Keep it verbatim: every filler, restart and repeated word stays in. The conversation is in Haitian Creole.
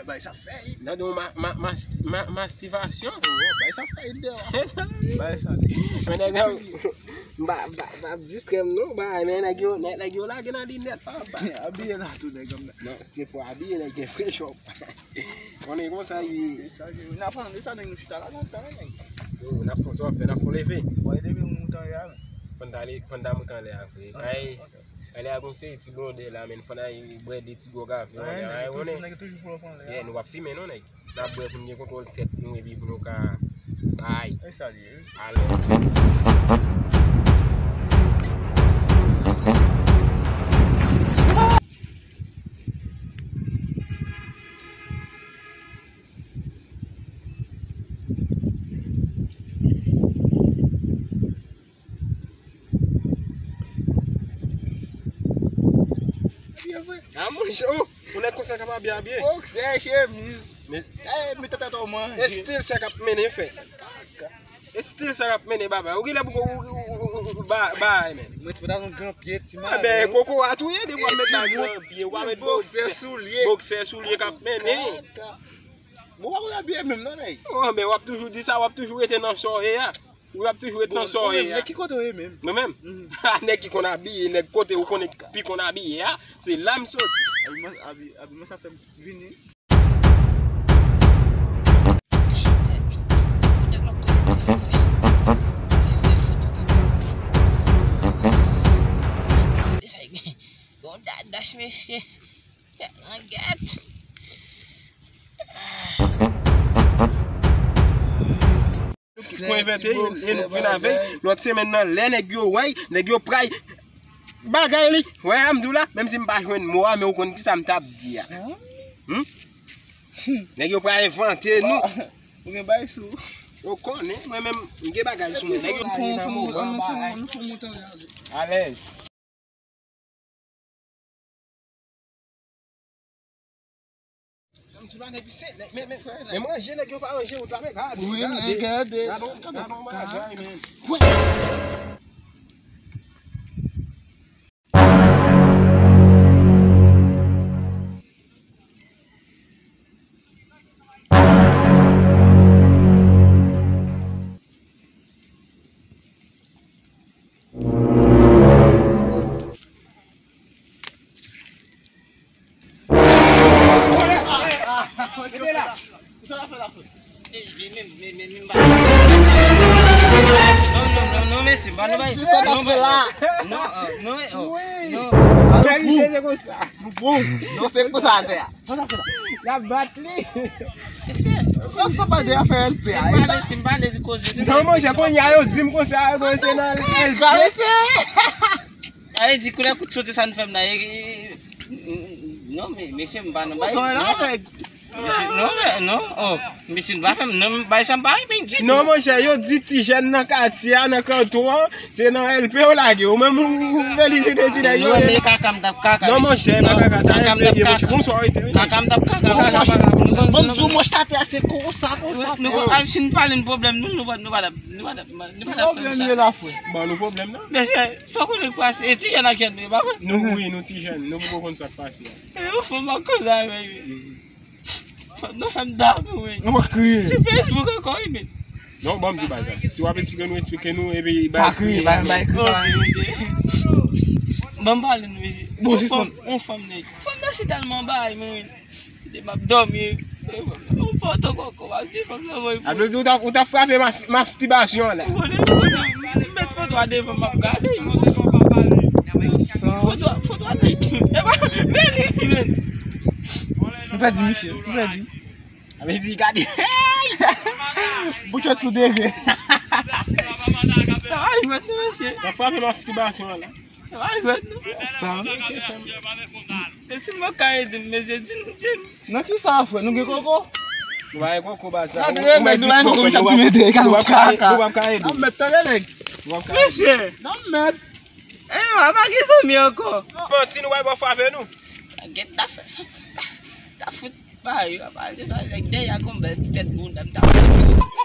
Bay sa fèy. Nan don ma, ma, ma, ma, mastivasyon. Oh, bay sa fèy deyò. Bay sa. Men nèg yo, m pa, m pa, m pa distrè m non, bay, men nèg yo, nèg, nèg yo lage nan linèt, papa. Abiye la tou, nèg yo. Non, se pou abiye, nèg gen frechò. Konnen konsa ye. E sa, se, n ap pale de sa, nèg, nou chita la lontan, nèg. Yo, n ap fè sa w ap fè, n ap fè leve. Bon, e depi moun moutan ya, men. Fò n ta ale, fò n ta moute anlè a vre. Ay, anlè a gon seri ti blonde la, men fò n al bwè de ti gwòg avè yo, ay, konnen. Nèg toujou, nèg toujou flop anlè a. Yeah, nou p ap fimen non, nèg. N ap bwè pou n gen kontwòl tèt nou epi pou nou ka bay. E sa li ye, wi. Alò. Abiye vre. A monchè, oh, yon nèg konsa k ap abiye, abiye. Boksè, chemiz. Men, eh, men tata to manje. Estil sa k ap mennen fè. Estil sa k ap mennen baba. Ou genlè pou ou, ou, ou, ou, ou, ba, ba, men. Mwen ti pantalon gran pye, ti mare. Ben, koko a touye, depi w ap met la gran pye, w ap met boksè, boksè, soulye. Boksè, soulye k ap mennen. Bon, w ap abiye menm non, nèg. Oh, men w ap toujou di sa, w ap toujou rete nan sa w ye a. Ou ap toujou ret nan sa w ye a. Nèg ki kote w ye menm? Mwen menm? Mhm. Nèg ki konn abiye, nèg kote ou konnen pi konn abiye a, se la m soti. Abiman, abi-, abiman sa fè m vini. Gon dadach, mesye. Tèt mwen gèt. Nou kwen vète, e nou vin avè l. Lòt semèn nan, lè nèg yo wè, nèg yo pray bagay li. Wè, a m di w la, menm si m pa jwenn mo a, men ou konn kisa m t ap di a. Hmm? Nèg yo pray envante nou. Ou gen bagay sou. Ou konnen, mwen menm, m gen bagay sou mwen. Nèg yo. Alèz. Men manje nèg yo pa manje, ou ta men gade. Wi, men gade. Gade, gade, gade, men. Non, non, non, non, mesye, pa nou bay. Sa n ap fè la? Non, euh, non, oh, non. Fè misye se konsa. Nou bon. Non, se konsa atè a. L ap bat li. Sa, sa pa de afè L P a. Si m pale, si m pale, li koze. Non, monchè, kounye a yo di m konsa, yo se nan L P. Karese. Sa vle di koulè kout sote sa n fè m la. Non, men, mesye, m pa nan bay. Mesye, non, non, non, oh, mesye, m pa fè m, non, bay sa m pa renmen ditou. Non, monchè, yo di ti jèn nan katye a, nan kanton an, se nan L P yo lage. Ou menm, ou, ou felisite ti nèg yo. Non, men kaka m t ap kaka, non, mesye. Monchè, pa kaka, sa L P yo ye, monchè. Bonswa, wi. Kaka m t ap kaka. Bon, di w, monchè, atè a se konsa, konsa. Nou, nou, si n pale n pwoblèm, nou, nou pa, nou pa, nou pa, nou pa fè sa. Pwoblèm ye la, frè. Bon, nou pwoblèm nan. Mesye, sa w konnen k pase, e ti jèn ak jèn nou ye, pa vre? Nou, wi, nou ti jèn, nou poko konn sa k pase a. E yon fanm ap koze avè l, wi. Fanm nan fè m dam, wi. Ou pa kriye. Sou Facebook ankò, wi, men. Non, ban m di w bagay sa. Si w ap eksplike nou, eksplike nou, epi pa kriye, pa kriye, pa kriye. Ban m pale nou, mesye. Bon, yon fanm, yon fanm, nèg. Fanm nan si tèlman bay, men. Lè m ap dòmi, yon foto koko, w ap di fanm nan voye. A vle di ou ta, ou ta frape ma, masturbasyon la. Ou konnen, ou konnen, m met foto a devan m ap gade. Foto, foto a nèg. E pa, men li, men. Nou pèdi misye, nou pèdi. A vle di, gade. Bout yo tou dere. Travay mèt nou, mesye. Ou ta frape masturbasyon la. Travay mèt nou. Sa. E si m pa ka ede m, mesye, di m, di m. Nan ki sa, frè? Nou gen koko? Nou pa gen koko, baz sa. Ou mèt di koko, nou p ap ka ede. N ap mèt tande, nèg. Mesye. N ap mèt. E, pa gen zanmi ankò. Manti, nou pa gen frape nou. Gèt ta fè. Ta fout pa yo, pa de sa, nèg dèyè a gon bèl ti tèt bounda, m ta fout.